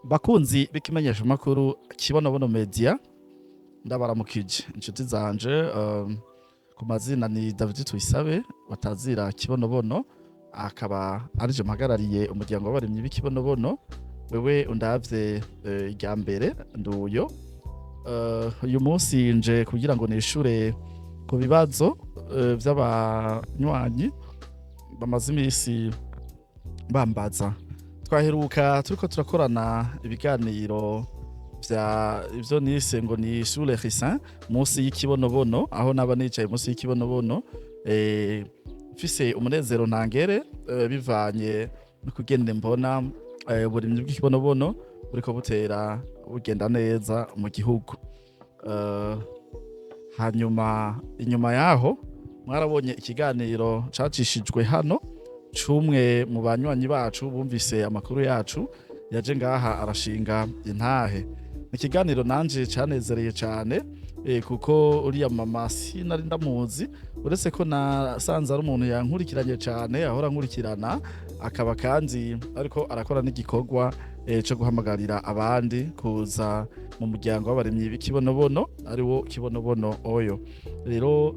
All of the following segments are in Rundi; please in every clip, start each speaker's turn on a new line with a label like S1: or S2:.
S1: Bakunzi b'ikimenyeshamakuru Kibonobono Media, ndabaramukije inshuti zanje. Ku mazina ni David Tuyisabe batazira Kibonobono, akaba arije mpagarariye umuryango w'abarimyi b'ikibonobono. Wewe undavye irya mbere nduyo. Uyu munsi nje kugira ngo nishure ku bibazo vy'abanywanyi bamaze imisi bambaza. Twaheruka turiko turakorana ibiganiro vya ivyo nise ngo ni sous le ricin, munsi y'ikibonobono, aho naba nicaye munsi y'ikibonobono, mfise umunezero ntangere, bivanye no kugenda mbona uburimyi bw'ikibonobono buriko butera bugenda neza mu gihugu. Hanyuma inyuma yaho mwarabonye ikiganiro cacishijwe hano cumwe mu banywanyi bacu bumvise amakuru yacu, yaje ngaha arashinga intahe. Ikiganiro nanje canezereye cane, kuko uriya mama sinari ndamuzi, uretse ko nasanze ari umuntu yankurikiranye cane, ahora ankurikirana, akaba kandi ariko arakora n'igikorwa co guhamagarira abandi kuza mu muryango w'abarimyi b'ikibonobono, ariwo Kibonobono Oyo. Rero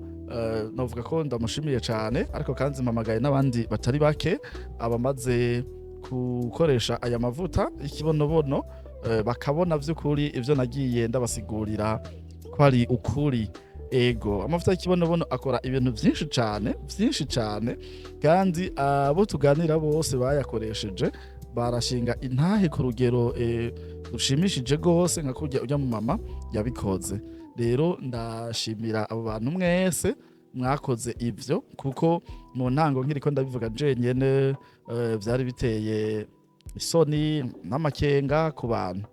S1: novuga ko ndamushimiye cane, ariko kandi mpamagaye n'abandi batari bake abamaze gukoresha aya mavuta y'ikibonobono, bakabona vy'ukuri ivyo nagiye ndabasigurira ko ari ukuri. Ego, amavuta y'ikibonobono akora ibintu vyinshi cane, vyinshi cane, kandi abo tuganira bose bayakoresheje barashinga intahe ku rugero rushimishije gose, nka kurya urya mu mama yabikoze. Rero ndashimira abo bantu mwese mwakoze ivyo, kuko mu ntango nkiriko ndabivuga jenyene, vyari biteye isoni n'amakenga ku bantu.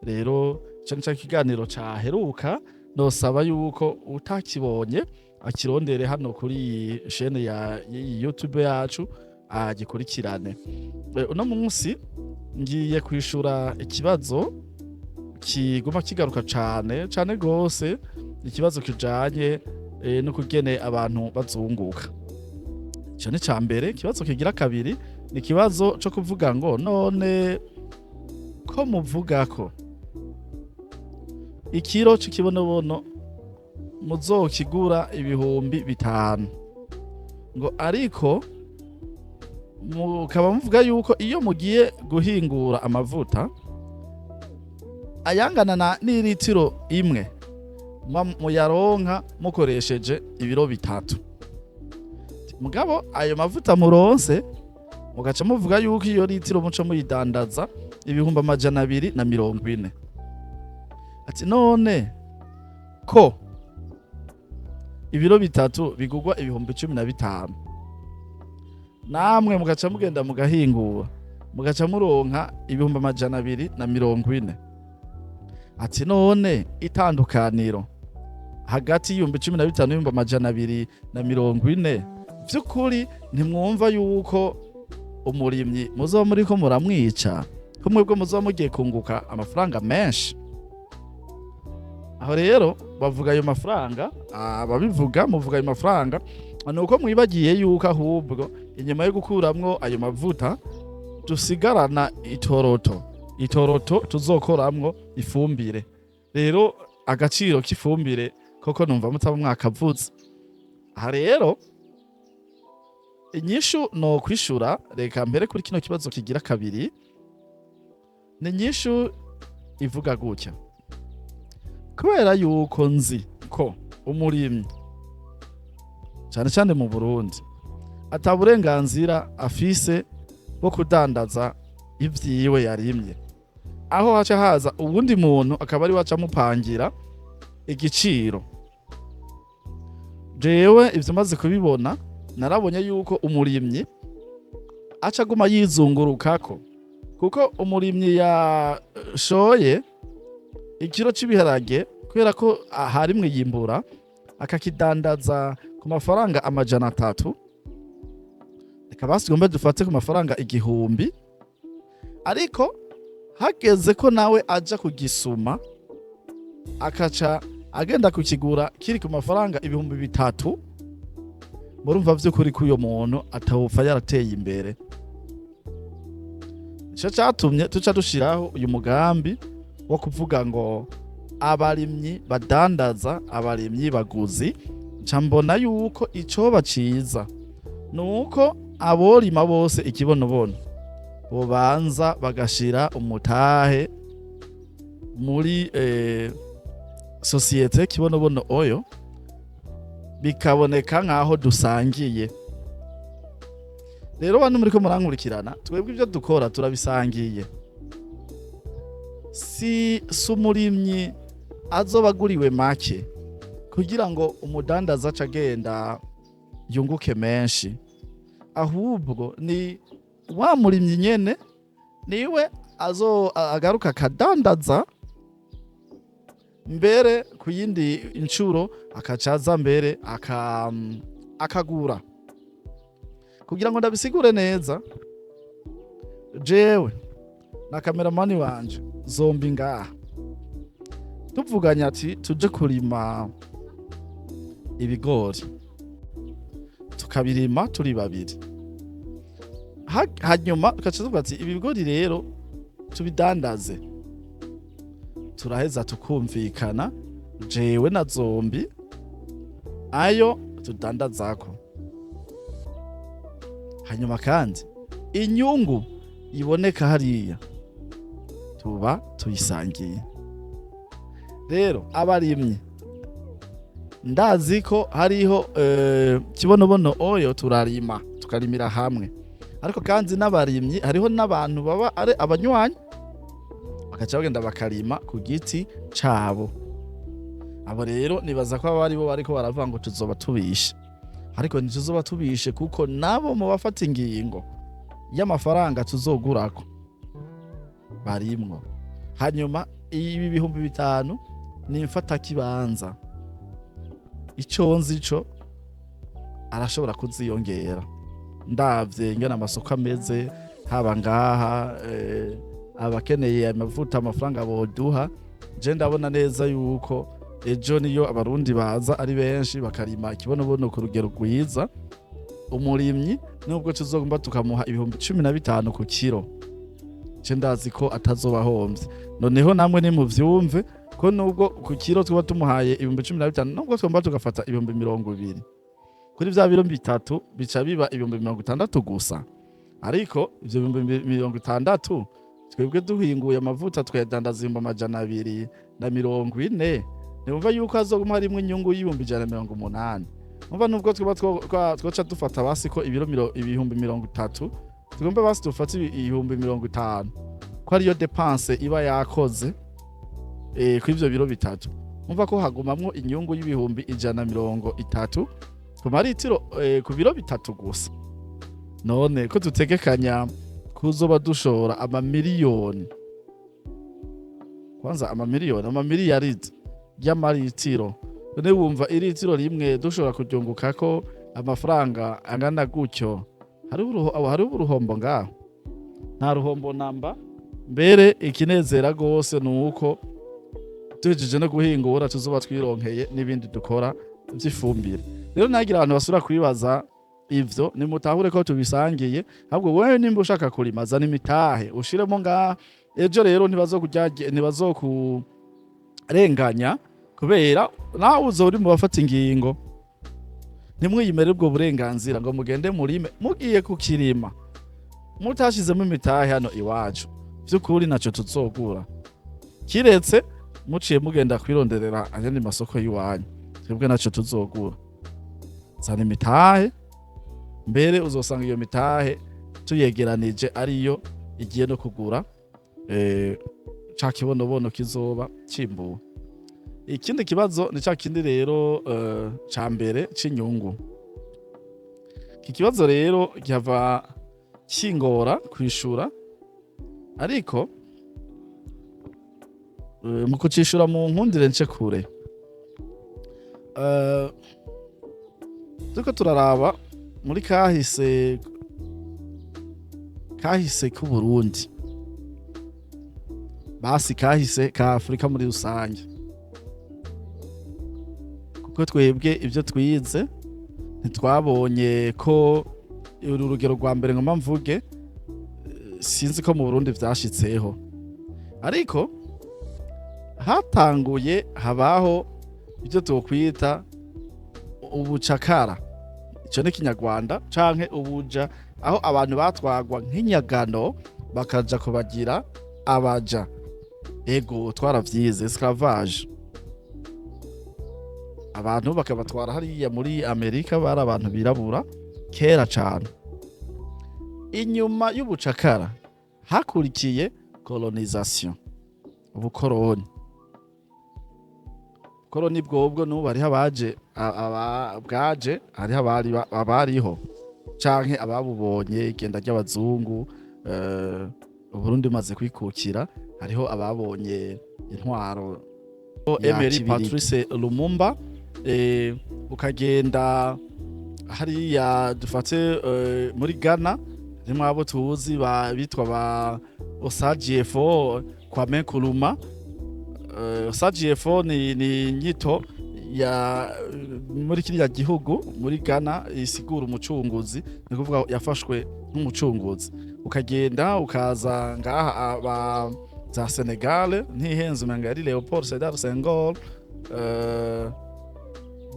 S1: Rero ico nico kiganiro caheruka. Nosaba yuko utakibonye akirondere hano kuri iyi chaîne ya y'iyi YouTube yacu, agikurikirane. Uno munsi ngiye kwishura ikibazo kiguma kigaruka cane cane gose, ikibazo kijanye n'ukugene abantu bazunguka. Ico ni ca mbere. Ikibazo kigira kabiri ni ikibazo co kuvuga ngo none ko muvuga ko ikiro c'ikibonobono muzokigura 5000, ngo ariko mukaba muvuga yuko iyo mugiye guhingura amavuta ayangana na n'iritiro imwe muyaronka mukoresheje ibiro 3, mugabo ayo mavuta muronse mugaca muvuga yuko iyo litiro muco muyidandaza 240,000. Ati none ko ibiro 3 bigurwa 15,000, namwe mugaca mugenda mugahingura mugaca muronka 240,000, ati none itandukaniro hagati y'15,000 n'240,000, vy'ukuri ntimwumva yuko umurimyi muzoba muriko muramwica, ko mwebwe muzoba mugiye kunguka amafaranga menshi? Aho rero bavuga ayo mafaranga, ababivuga muvuga ayo mafaranga ni uko mwibagiye yuko ahubwo inyuma yo gukuramwo ayo mavuta dusigarana itoroto, itoroto tuzokoramwo ifumbire. Rero agaciro k'ifumbire koko numva mutaba mwakavuze. Aha rero inyishu no kwishura, reka mbere kuri kino kibazo kigira kabiri, ni inyishu ivuga gutya: kubera yuko nzi ko umurimyi cane cane mu Burundi ata burenganzira afise bwo kudandaza ivyiwe yarimye, aho haca haza uwundi muntu akaba ari waca amupangira igiciro. Jewe ivyo maze kubibona, narabonye yuko umurimyi aca aguma yizungurukako, kuko umurimyi yashoye ikiro c'ibiharage, kubera ko harimwe yimbura, akakidandaza ku mafaranga 300, reka basigombe dufate ku mafaranga 1000, ariko hageze ko nawe aja kugisuma akaca agenda kukigura kiri ku mafaranga 3000, murumva vy'ukuri ko uyo muntu atawupfa yarateye imbere. Nico catumye tuca dushiraho uyu mugambi wo kuvuga ngo abarimyi badandaza, abarimyi baguzi. Nca mbona yuko icoba ciza nuko aborima bose ikibonobono bobanza bagashira umutahe muri sosiyete Kibonobono Oil, bikaboneka nk'aho dusangiye. Rero bantu muriko murankurikirana, twebwe ibyo dukora turabisangiye. Si umurimyi azoba aguriwe make kugira ngo umudandaza ace agenda yunguke menshi, ahubwo ni wa murimyi nyene niwe azo agaruka akadandaza mbere ku yindi incuro, akacaza mbere akagura. Kugira ngo ndabisigure neza, jewe na kameramani wanje zombi ngaha tuvuganye ati tuje kurima ibigori, tukabirima turi babiri. Hanyuma tugaca tuvuga ati ibi bigori rero tubidandaze. Turaheza tukumvikana jewe na zombi ayo tudandazako, hanyuma kandi inyungu iboneka hariya tuba tuyisangiye. Rero abarimyi, ndazi ko hariho Kibonobono Oil, turarima tukarimira hamwe, ariko kandi n'abarimyi hariho n'abantu baba ari abanywanyi bakaca bagenda bakarima ku giti cabo. Abo rero nibaza ko aba aribo bariko baravuga ngo tuzoba tubishe, ariko ntituzoba tubishe kuko nabo mu bafata ingingo y'amafaranga tuzogurako barimwo. Hanyuma ibi 5000 ni mfatakibanza, ico nzi co arashobora kuziyongera ndavye ingene amasoko ameze, haba ngaha abakeneye amavuta, amafaranga boduha. Je ndabona neza yuko ejo niyo Abarundi baza ari benshi bakarima ikibonobono ku rugero rwiza, umurimyi nubwo tuzogomba tukamuha 15,000 ku kiro, je ndazi ko atazoba ahomvye. Noneho namwe nimuvyumve ko nubwo ku kiro tuba tumuhaye 15,000, nubwo twomba tugafata 20,000 kuri vya biro bitatu, bica biba 60,000 gusa. Ariko ivyo 60,000, twebwe duhinguye amavuta tukayadandaza 240,000, niyumva yuko hazoguma harimwo inyungu y'180,000. Umva, nubwo twaba twoca dufata basi ko ibiro 30,000, tugomba basi dufate 50,000 ko ariyo dépense iba yakoze kuri ivyo biro bitatu, umva ko hagumamwo inyungu y'130,000 ku maritiro ku biro bitatu gusa. None ko dutegekanya kuzoba dushora amamiliyoni, kwanza amamiliyoni, amamiliyaridi y'amaritiro, none wumva iritiro rimwe dushobora kuryungukako amafaranga angana gutyo, hariho uruhombo ngaho? Nta ruhombo namba. Mbere ikinezera gose ni uko duhejeje no guhingura tuzoba twironkeye n'ibindi dukora vy'ifumbire. Rero nagira abantu basubira kwibaza ivyo, nimutahure ko tubisangiye. Ahubwo wewe nimba ushaka kurima, zana imitahe ushiremo ngaha. Ejo rero ntibazokurenganya kubera nawe uzoba uri mu bafata ingingo. Ntimwiyimere ubwo burenganzira ngo mugende murime. Mugiye kukirima mutashizemo imitahe hano iwacu, vy'ukuri naco tuzogura, kiretse muciye mugenda kwironderera ayandi masoko y'iwanyu. Twebwe naco tuzogura. Zana imitahe, mbere uzosanga iyo mitahe tuyegeranije ariyo igiye no kugura ca kibonobono kizoba cimbuwe. Ikindi kibazo ni ca kindi rero ca mbere c'inyungu. Iki kibazo rero gihava kingora kwishura, ariko mu kucishura mu nkundire nce kure. Turiko turaraba muri kahise k'Uburundi, basi kahise ka Afurika muri rusange, kuko twebwe ibyo twize ntitwabonye ko uru rugero rwa mbere ngomba mvuge. Sinzi ko mu Burundi vyashitseho, ariko hatanguye habaho ibyo twokwita ubucakara. Ico ni Kinyarwanda, canke ubuja, aho abantu batwagwa nk'inyagano bakaja kubagira abaja. Ego, twaravyize, esclavage. Abantu bakabatwara hariya muri Amerika, bari abantu birabura kera cane. Inyuma y'ubucakara hakurikiye colonisation, ubukoroni. Ubukoroni bwobwo n'ubu hariho abaje bwaje, hariho abari abariho canke ababubonye, igenda ry'abazungu. Uburundi bumaze kwikukira, hariho ababonye intwaro
S2: ya
S1: Emery
S2: Kibirigi.
S1: Patrice Lumumba. Ukagenda hariya, dufate muri Ghana, harimwo abo tuzi bitwa ba Osagyefo Kwame Nkrumah. Osagyefo ni nyito ya muri kiriya gihugu, muri Ghana, isigura umucunguzi, ni kuvuga yafashwe nk'umucunguzi. Ukagenda ukaza ngaha, aba za Senegal, ntihenze, umenga yari Leopold Sedar Senghor.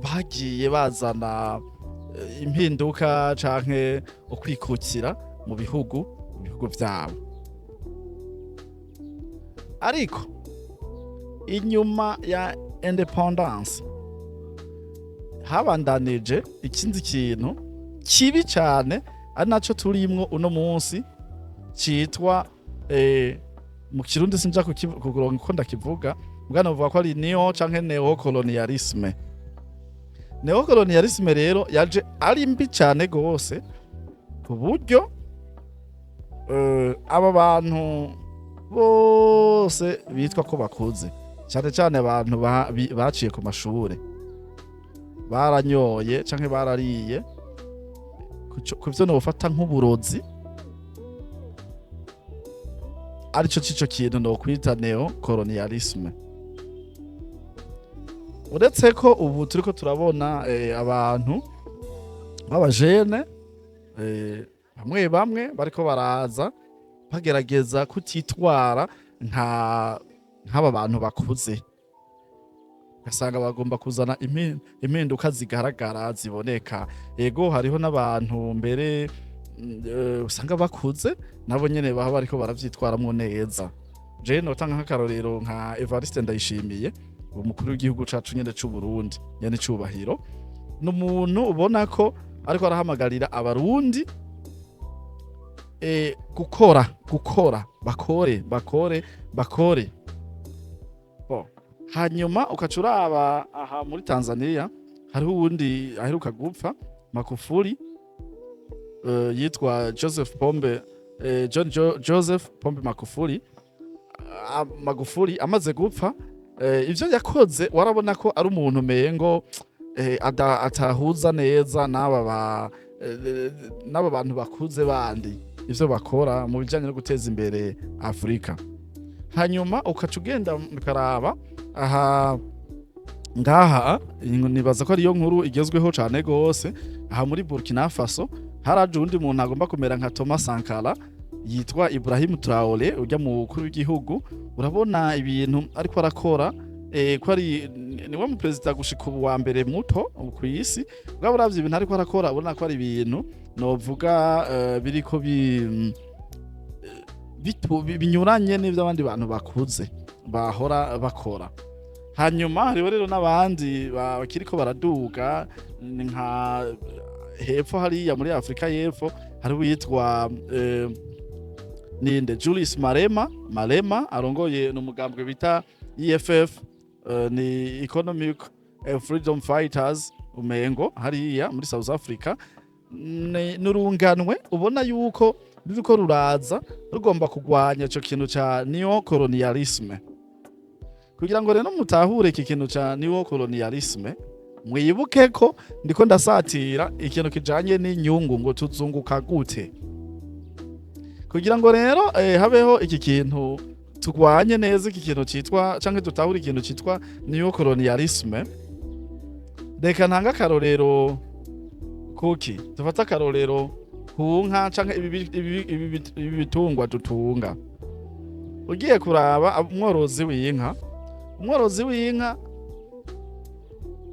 S1: Bagiye bazana impinduka canke ukwikukira mu bihugu vyabo. Ariko inyuma ya indépendance habandanije ikindi kintu kibi cane, ari naco turimwo uno munsi, citwa mu Kirundi sinja kuronka uko ndakivuga, mbwa novuga ko ari neo canke néocolonialisme. Néocolonialisme rero yaje ari mbi cane gose, ku buryo aba bantu bose bitwa ko bakuze, cane cane abantu baciye ku mashure, baranyoye canke barariye ku vyo nofata nk'uburozi, arico cico kintu nokwita néocolonialisme. Uretse ko ubu turiko turabona abantu b'abajene bamwe bamwe bariko baraza bagerageza kutitwara nk'aba bantu bakuze, ugasanga bagomba kuzana impinduka zigaragara, ziboneka. Ego, hariho n'abantu mbere usanga bakuze, nabo nyene baba bariko baravyitwaramwo neza. Je notanga nk'akarorero nka Evariste Ndayishimiye, umukuru w'igihugu cacu nyene c'u Burundi, nyene cubahiro. Ni umuntu ubona ko ariko arahamagarira Abarundi gukora, gukora, bakore, bakore, bakore. Bo. Hanyuma ukaca uraba aha muri Tanzania, hariho uwundi aheruka gupfa, Magufuli, yitwa Joseph Pombe John Joseph Pombe Magufuli. Magufuli amaze gupfa, ivyo yakoze warabona ko ari umuntu mengo atahuza neza n'aba bantu bakuze bandi, ivyo bakora mu bijanye no guteza imbere Afrika. Hanyuma ukaca ugenda ukaraba aha ngaha, nibaza ko ariyo nkuru igezweho cane gose, aha muri Burkina Faso haraje uwundi muntu agomba kumera nka Thomas Sankara, yitwa Ibrahim Traore, ujya mu mukuru w'igihugu. Urabona ibintu ariko arakora, ko ari niwe mu perezida gushika ubu wa mbere muto ku isi. Bwaba uravye ibintu ariko arakora, ubona ko ari ibintu novuga biriko binyuranye n'ivyo abandi bantu bakuze bahora bakora. Hanyuma hariho rero n'abandi bakiriko baraduga, ni nka hepfo hariya muri Afrika y'Epfo, hari uwitwa ninde, Julius Malema, arongoye n'umugambwe bita EFF, ni Economic Freedom Fighters umengo, hariya muri South Africa. N'urunganwe ubona yuko ruriko ruraza rugomba kugwanya ico kintu ca néocolonialisme. Kugira ngo rero mutahure iki kintu ca néocolonialisme, mwibuke ko ndiko ndasatira ikintu kijanye n'inyungu, ngo tuzunguka gute. Kugira ngo rero habeho iki kintu, turwanye neza iki kintu citwa, canke dutahure ikintu citwa néocolonialisme, reka ntanga akarorero. Kuki dufate akarorero? Ku nka canke ibi bitungwa dutunga, ugiye kuraba umworozi w'inka,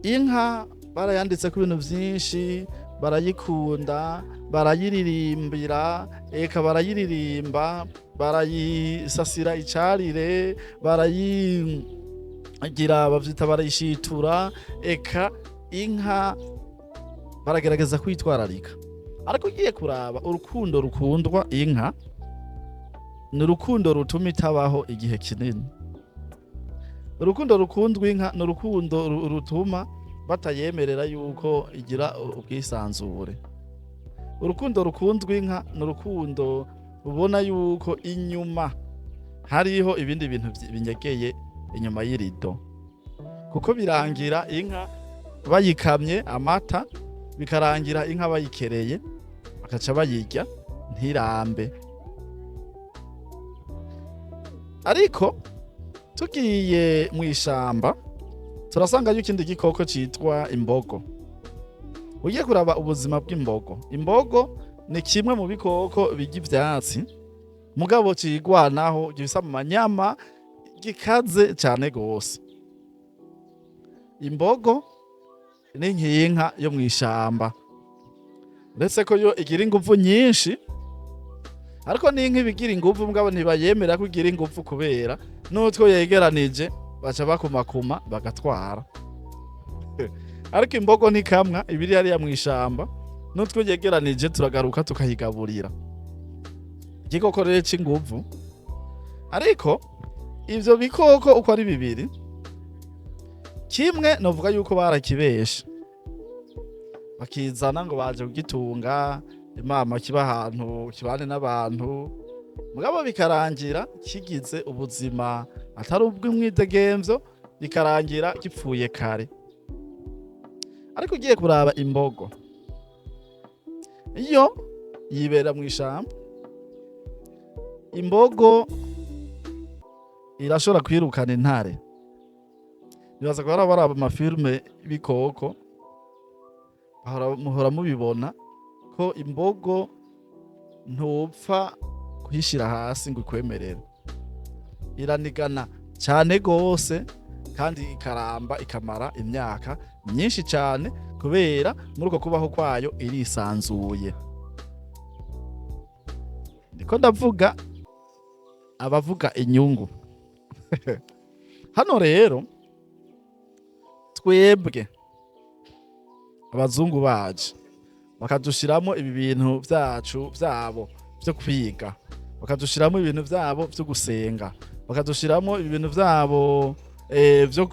S1: inka barayanditse ku ibintu vyinshi, barayikunda, barayiririmbira, eka barayiririmba, barayisasira icarire, barayigira, bavyita barayishitura, eka inka baragerageza kwitwararika. Ariko ugiye kuraba, urukundo rukundwa inka ni urukundo rutuma itabaho igihe kinini. Urukundo rukundwa inka ni urukundo rutuma batayemerera yuko igira ubwisanzure. Urukundo rukundwa inka ni urukundo ubona yuko inyuma hariho ibindi bintu binyegeye inyuma y'irido, kuko birangira inka bayikamye amata, bikarangira inka bayikereye, bakaca bayirya, ntirambe. Ariko tugiye mu ishamba, turasangayo ikindi gikoko citwa imbogo. Ugiye kuraba ubuzima bw'imbogo, imbogo ni kimwe mu bikoko birya ivyatsi, mugabo cigwanaho, gifise amanyama, gikaze cane gose. Imbogo ni nk'inka yo mw'ishamba, uretse ko yo igira inguvu nyinshi. Ariko n'inka iba igira inguvu, mugabo ntibayemera ko igira inguvu, kubera n'utwo yegeranije baca bakumakuma bagatwara. Ariko imbogo ntikamwa, ibiri hariya mw'ishamba, n'utwo yegeranije turagaruka tukayigaburira. Igikoko rero c'inguvu. Ariko ivyo bikoko uko ari bibiri, kimwe novuga yuko barakibesha, bakizana ngo baje kugitunga, imama kiba ahantu kibane n'abantu, mugabo bikarangira kigize ubuzima atari ubw'umwidegemvyo, bikarangira gipfuye kare. Ariko ugiye kuraba imbogo, iyo yibera mw'ishamba. Imbogo irashobora kwirukana intare. Nibaza ko baraba amafilme y'ibikoko, muhora mubibona ko imbogo ntupfa kuyishira hasi ngo ikwemerere. Iranigana cane gose, kandi ikaramba, ikamara imyaka myinshi cane, kubera muri uko kubaho kwayo irisanzuye. Ndiko ndavuga abavuga inyungu hano rero. Twebwe abazungu baje bakadushiramo ibi bintu vyacu vyabo vyo kwiga, bakadushiramo ibintu vyabo vyo gusenga, bakadushiramo ibintu vyabo vyo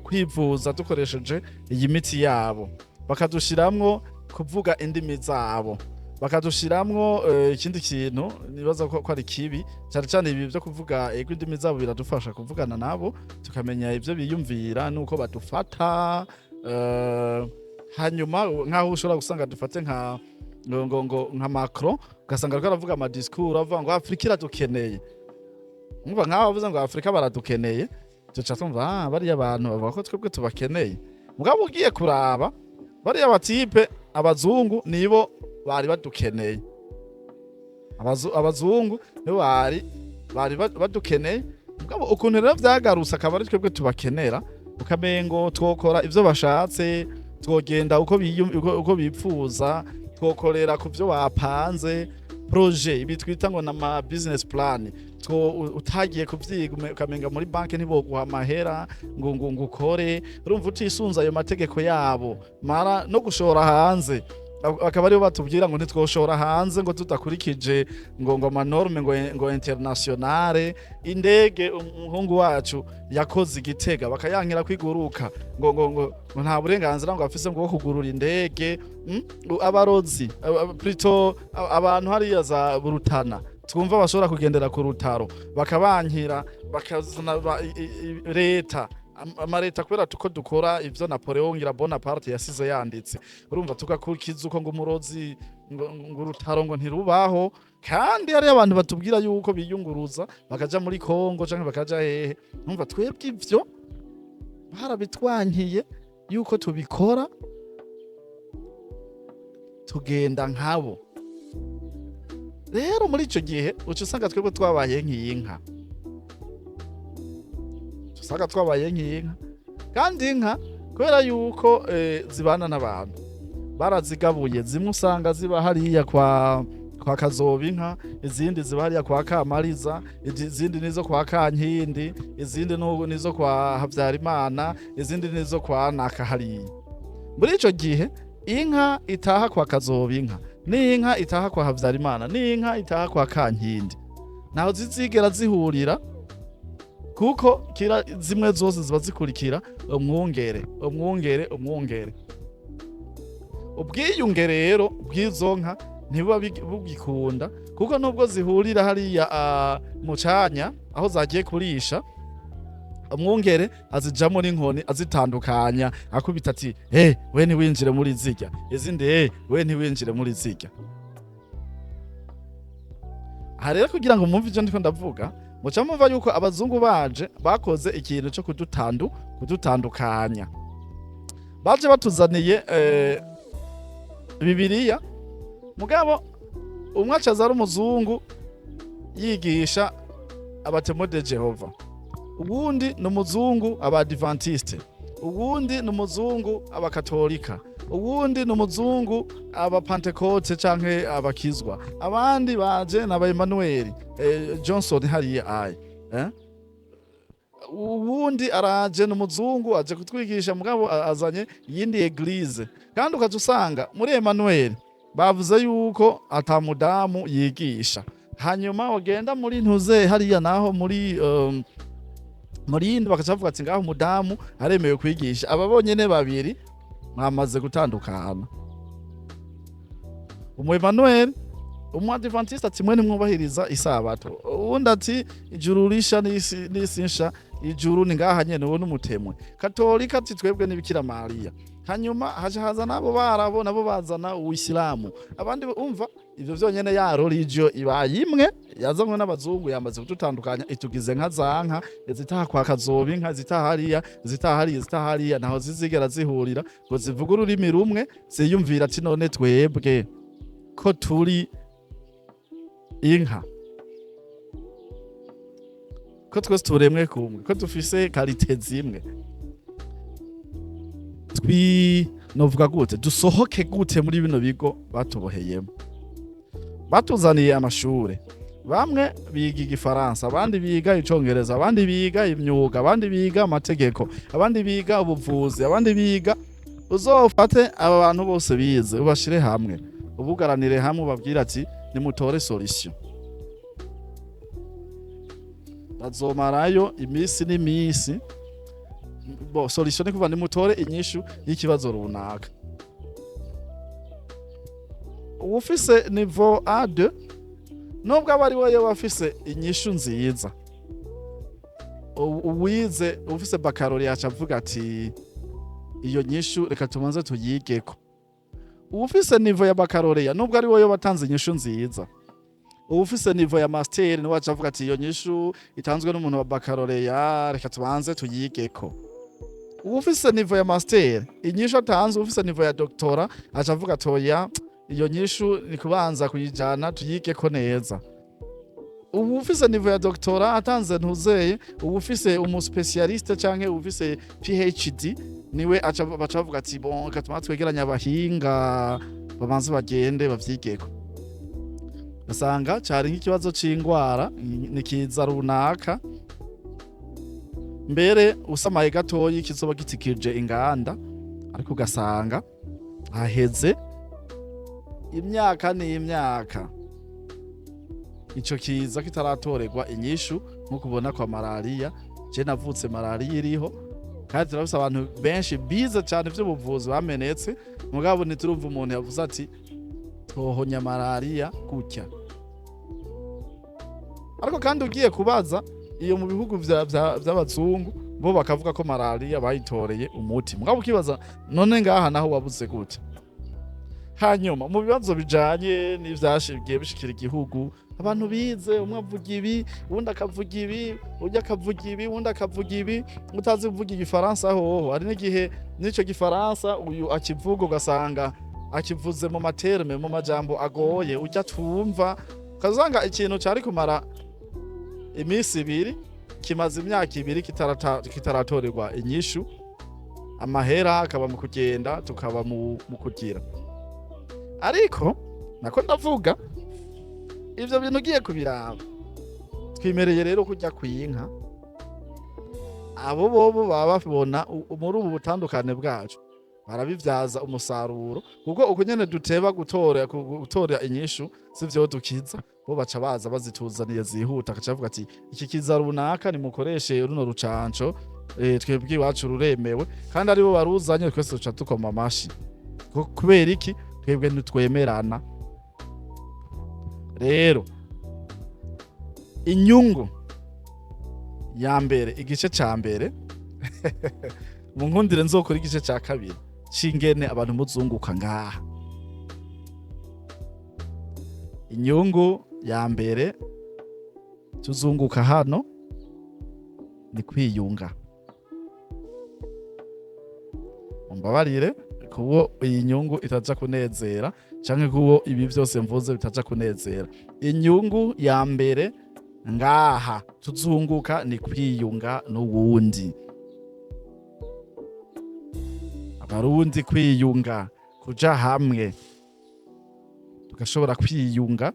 S1: kwivuza dukoresheje iyi miti yabo, bakadushiramwo kuvuga indimi zabo, bakadushiramwo ikindi kintu nibaza ko ari kibi cyane cyane, ibi vyo kuvuga. Ego, indimi zabo biradufasha kuvugana nabo, tukamenya ivyo biyumvira nuko badufata. Hanyuma nkaho ushobora gusanga, dufate nka ngo nka Macron, ugasanga ariko aravuga amadiscours avuga ngo Afrika iradukeneye. Umva, nkaho avuze ngo Afrika baradukeneye, tuca tumva: "Ah, bariya bantu bavuga ko twebwe tubakeneye." Mugabo ugiye kuraba, bariya batype abazungu nibo bari badukeneye. Abazungu nibo bari badukeneye. Mugabo ukuntu rero vyagarutse, akaba ari twebwe tubakenera, ukamengo twokora ivyo bashatse, twogenda uko bipfuza, twokorera ku vyo bapanze, projet, ibi twita ngo nama business plan. Two utagiye kuvyiga, ukamenga muri banki ntiboguha amahera ngo ukore, urumva, utisunze ayo mategeko yabo. Mara no gushora hanze, bakaba aribo batubwira ngo ntitwoshora hanze ngo tudakurikije ngo amanormes ngo internationale. Indege umuhungu wacu yakoze igitega, bakayankira kwiguruka, ngo nta burenganzira ngo afise ngo bwo kugurura indege. Abarozi, plutôt abantu hariya za Burutana twumva bashobora kugendera ku rutaro, bakabankira, bakazana leta, amareta, kubera tuko dukora ivyo Napoleon ngira Bonaparte yasize yanditse. Urumva, tugakurikiza uko ngo umurozi ngo urutaro ngo ntirubaho, kandi hariyo abantu batubwira yuko biyunguruza bakaja muri Kongo canke bakaja hehe. Numva twebwe ivyo barabitwankiye yuko tubikora, tugenda nkabo. Rero muri ico gihe uca usanga twebwe twabaye nk'inka, uca usanga twabaye nk'inka. Kandi inka, kubera yuko zibana n'abantu, barazigabuye. Zimwe usanga ziba hariya kwa Kazoba inka, izindi ziba hariya kwa Kamariza, izindi nizo kwa Kankindi, izindi nizo kwa Habyarimana, izindi nizo kwa naka hariya. Muri ico gihe inka itaha kwa Kazoba inka n'inka itaha kwa Habyarimana n'inka itaha kwa Kankindi ntaho zizigera zihurira, kuko kira zimwe zose ziba zikurikira umwungere, umwungere, umwungere. Ubwiyunge rero bw'izo nka ntibuba bugikunda, kuko nubwo zihurira hariya mu canya aho zagiye kurisha, umwungere azijamo n'inkoni azitandukanya, akubita ati: "Eh, we ntiwinjire muri zirya izindi, eh, we ntiwinjire muri zirya." Aha rero, kugira ngo mwumve ivyo ndiko ndavuga, muca mumva yuko abazungu baje bakoze ikintu co kudutandukanya. Baje batuzaniye Bibiliya, mugabo umwe acaza ari umuzungu yigisha aba Témoins de Jéhovah, uwundi ni umuzungu abadivantiste, uwundi ni umuzungu abakatolika, uwundi ni umuzungu abapantekote canke abakizwa, abandi baje n'aba Emmanuel Johnson hariya aye, eh? Uwundi araje ni umuzungu aje kutwigisha, mugabo azanye iyindi église. Kandi ukaca usanga muri Emmanuel bavuze yuko ata mudamu yigisha, hanyuma wagenda muri ntuze hariya naho muri yindi bakaca bavuga ati ngaho umudamu aremewe kwigisha. Aba bonyene babiri mwamaze gutandukana, umu Emmanuel, umu Adventiste ati mwe nimwubahiriza isabato, uwundi ati ijuru risha n'isi nsha, ijuru ni ngaha nyene, uwo n'umutemwe katolika ati twebwe n'Ibikira Mariya. Hanyuma haca haza nabo barabo nabo bazana uwisilamu, abandi. Umva, ivyo vyonyene, ya religion ibaye imwe yazanywe n'abazungu yamaze kudutandukanya, itugize nka za nka zitaha kwa Kazoba inka, zitaha hariya, zitaha hariya, zitaha hariya. Ntaho zizigera zihurira ngo zivuge ururimi rumwe, ziyumvira ati none twebwe ko turi inka, ko twese turemwe kumwe, ko dufise qualité zimwe, twi novuga gute, dusohoke gute muri bino bigo batuboheyemo? Batuzaniye amashure, bamwe biga igifaransa, abandi biga icongereza, abandi biga imyuga, abandi biga amategeko, abandi biga ubuvuzi, abandi biga. Uzofate aba bantu bose bize, ubashire hamwe, ubugaranire hamwe, ubabwire ati nimutore solution, bazomarayo iminsi n'imisi. Bo solution ni kuva nimutore inyishu y'ikibazo runaka. Uwufise niveau A2, nubwo aba ari we yoba afise inyishu nziza, uwize ufise baccalauréat aca avuga ati iyo nyishu reka tubanze tuyigeko. Uwufise niveau ya baccalauréat, nubwo ari we yoba atanze inyishu nziza, uwufise niveau ya master niwe aca avuga ati iyo nyishu itanzwe n'umuntu wa baccalauréat reka tubanze tuyigeko. Uwufise niveau ya master, inyishu atanze, uwufise niveau ya doctorat aca avuga ati oya, iyo nyishu ni kubanza kuyijana tuyigeko neza. Uwufise niveau ya doctorat atanze ntuzeye, uwufise umu spécialiste canke uwufise PhD niwe aca baca bavuga ati bon, reka tubanze twegeranye abahinga babanze bagende bavyigeko. Ugasanga cari nk'ikibazo c'ingwara, ni kiza runaka, mbere usamaye gatoyi kizoba gitikije inganda, ariko ugasanga haheze imyaka n'imyaka ico kiza kitaratorerwa inyishu. Nko kubona kwa malariya, je navutse malariya iriho, kandi turafise abantu benshi bize cane ivy'ubuvuzi bamenetse, mugabo ntiturumva umuntu yavuze ati twohonya malariya gutya. Ariko kandi ugiye kubaza iyo mu bihugu vy'abazungu, bo bakavuga ko malariya bayitoreye umuti, mugabo ukibaza none ngaha naho wabuze gute? Hanyuma mu bibazo bijanye n'ivyashigiye bishikira igihugu, abantu bize, umwe avuga ibi, uwundi akavuga ibi, urya akavuga ibi, uwundi akavuga ibi. Utazi kuvuga igifaransa hoho, hari n'igihe n'ico gifaransa uyu akivuga ugasanga akivuze mu ma termes, mu majambo agoye urya tumva. Ukazanga ikintu cari kumara iminsi 2 kimaze imyaka 2 kitaratorerwa inyishu, amahera akaba mu kugenda, tukaba mu kugira. Ariko nako ndavuga ivyo bintu ugiye kubiraba, twimereye rero kujya kwinka abo bobo baba babona muri ubu butandukane bwacu barabivyaza umusaruro, kuko uko nyene duteba gutora inyishu sivyo dukiza, bo baca baza bazituzaniye zihuta, akaca avuga ati iki kiza runaka nimukoreshe runo rucanco, twebwe iwacu ruremewe, kandi aribo baruzanye, twese duca dukoma amashi. Kubera iki? Twebwe ntitwemerana. Rero inyungu ya mbere, igice ca mbere, mu nkundire nzokora igice ca kabiri c'ingene abantu muzunguka ngaha. Inyungu ya mbere tuzunguka hano ni kwiyunga. Mumbabarire kubo iyi nyungu itaja kunezera, canke kubo ibi vyose mvuze bitaja kunezera. Inyungu ya mbere ngaha tuzunguka ni kwiyunga n'uwundi. Abarundi kwiyunga, kuja hamwe tugashobora kwiyunga,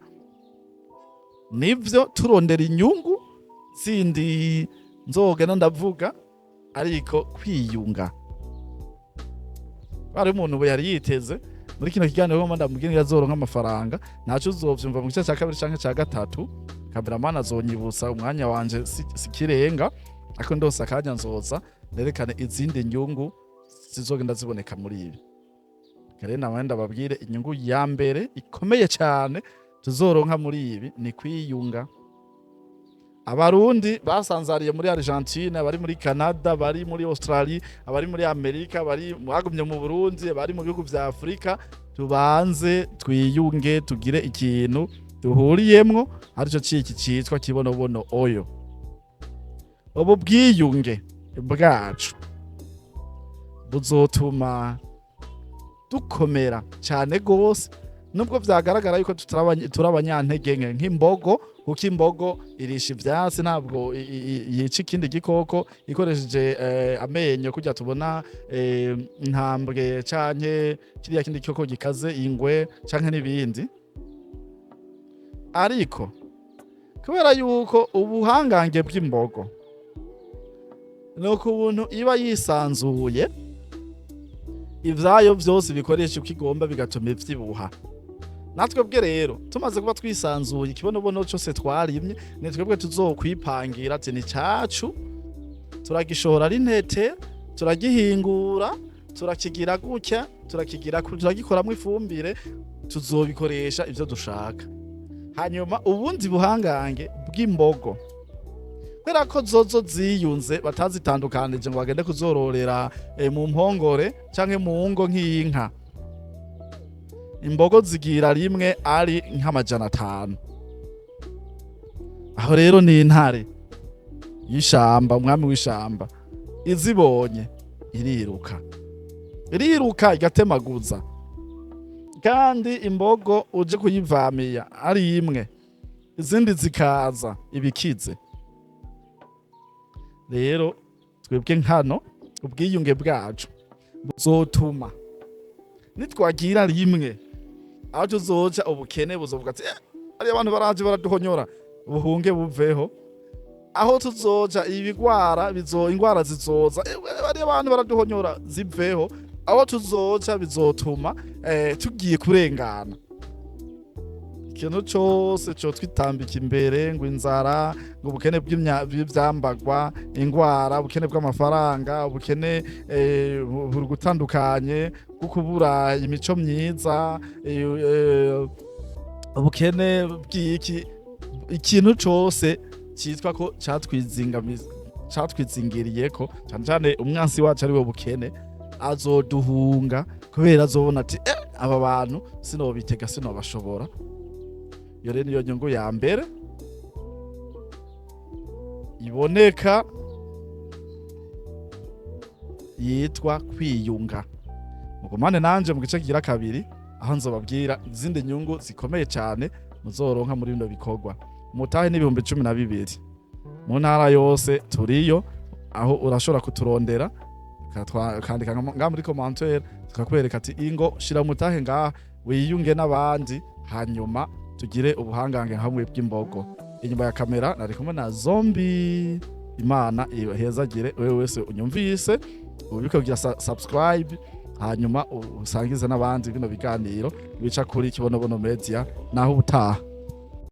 S1: nivyo turondera inyungu zindi nzogenda ndavuga, ariko kwiyunga. Bari umuntu ubu yari yiteze muri kino kiganiro ko ndamubwira ngo azoronka amafaranga, ntaco uzovyumva mu gice ca kabiri canke ca gatatu. Cameraman azonyibutsa umwanya wanje sikirenga, ariko ndose akanya nzoza nerekane izindi nyungu zizogenda ziboneka muri ibi. Kare namwe ndababwire inyungu ya mbere ikomeye cyane tuzoronka muri ibi ni kwiyunga. Abarundi basanzariye muri Argentine, abari muri Canada, bari muri Australie, abari muri Amerika, bari bagumye mu Burundi, abari mu bihugu vya Afrika, tubanze twiyunge, tugire ikintu duhuriyemwo, arico ciki citwa kibonobono oyo. Ubu bwiyunge bwacu buzotuma dukomera cyane gose, nubwo vyagaragara yuko turi abanyantege nke nk'imbogo, kuko imbogo irisha ivyatsi, ntabwo yica ikindi gikoko ikoresheje amenyo, kurya tubona intambwe canke kiriya kindi gikoko gikaze, ingwe canke n'ibindi. Ariko kubera yuko ubuhangange bw'imbogo ni ukuntu iba yisanzuye, ivyayo vyose bikoresha uko igomba, bigatuma ivyibuha. Natwe bwe rero tumaze kuba twisanzuye, ikibonobono cose twarimye ni twebwe tuzokwipangira ati ni cacu, turagishora ari ntete, turagihingura, turakigira gutya, turakigira turagikoramwo ifumbire, tuzobikoresha ivyo dushaka. Hanyuma ubundi buhangange bw'imbogo, kubera ko zozo ziyunze batazitandukanije ngo bagende kuzororera mu mpongore canke mu ngo nk'inka, imbogo zigira rimwe ari nk'500. Aho rero ni intare y'ishamba, umwami w'ishamba, izibonye iriruka, iriruka igatemaguza. Kandi imbogo uje kuyivamiya ari imwe, izindi zikaza ibikize. Rero twebwe nkano ubwiyunge bwacu buzotuma nitwagira rimwe aho tuzoca ubukene buzovuga ati ariya abantu baraje baraduhonyora, buhunge buveho. Aho tuzoca ibigwara bizo, ingwara zizoza, bariya abantu baraduhonyora, ziveho. Aho tuzoca bizotuma tugiye kurengana ikintu cose co twitambika imbere, ngo inzara, ngo ubukene bw'ivyambagwa, ingwara, ubukene bw'amafaranga, ubukene buri gutandukanye bwo kubura imico myiza, ubukene bw'iki, ikintu cose citwa ko catwizingiriyeko, cane cane umwansi wacu ari we bukene, azoduhunga kubera azobona ati aba bantu sinobitega, sinobashobora. Iyo rero niyo nyungu ya mbere iboneka yitwa kwiyunga. Mugumane nanje mu gice kigira kabiri, aho nzobabwira izindi nyungu zikomeye cyane. Muzoronka muri bino bikorwa mutahe n'12,000 mu ntara yose turiyo. Aho urashobora kuturondera, ukandika ngaha muri commentaire, tukakwereka ati: "Ingo shira mutahe ngaha, wiyunge n'abandi, hanyuma tugire ubuhangange hamwe bw'imbogo." Inyuma ya kamera nari kumwe na Zombi. Imana ihezagire wewe wese unyumvise. Ubike kugira subscribe, hanyuma usangize n'abandi bino biganiro bica kuri Kibonobono Media. Naho ubutaha.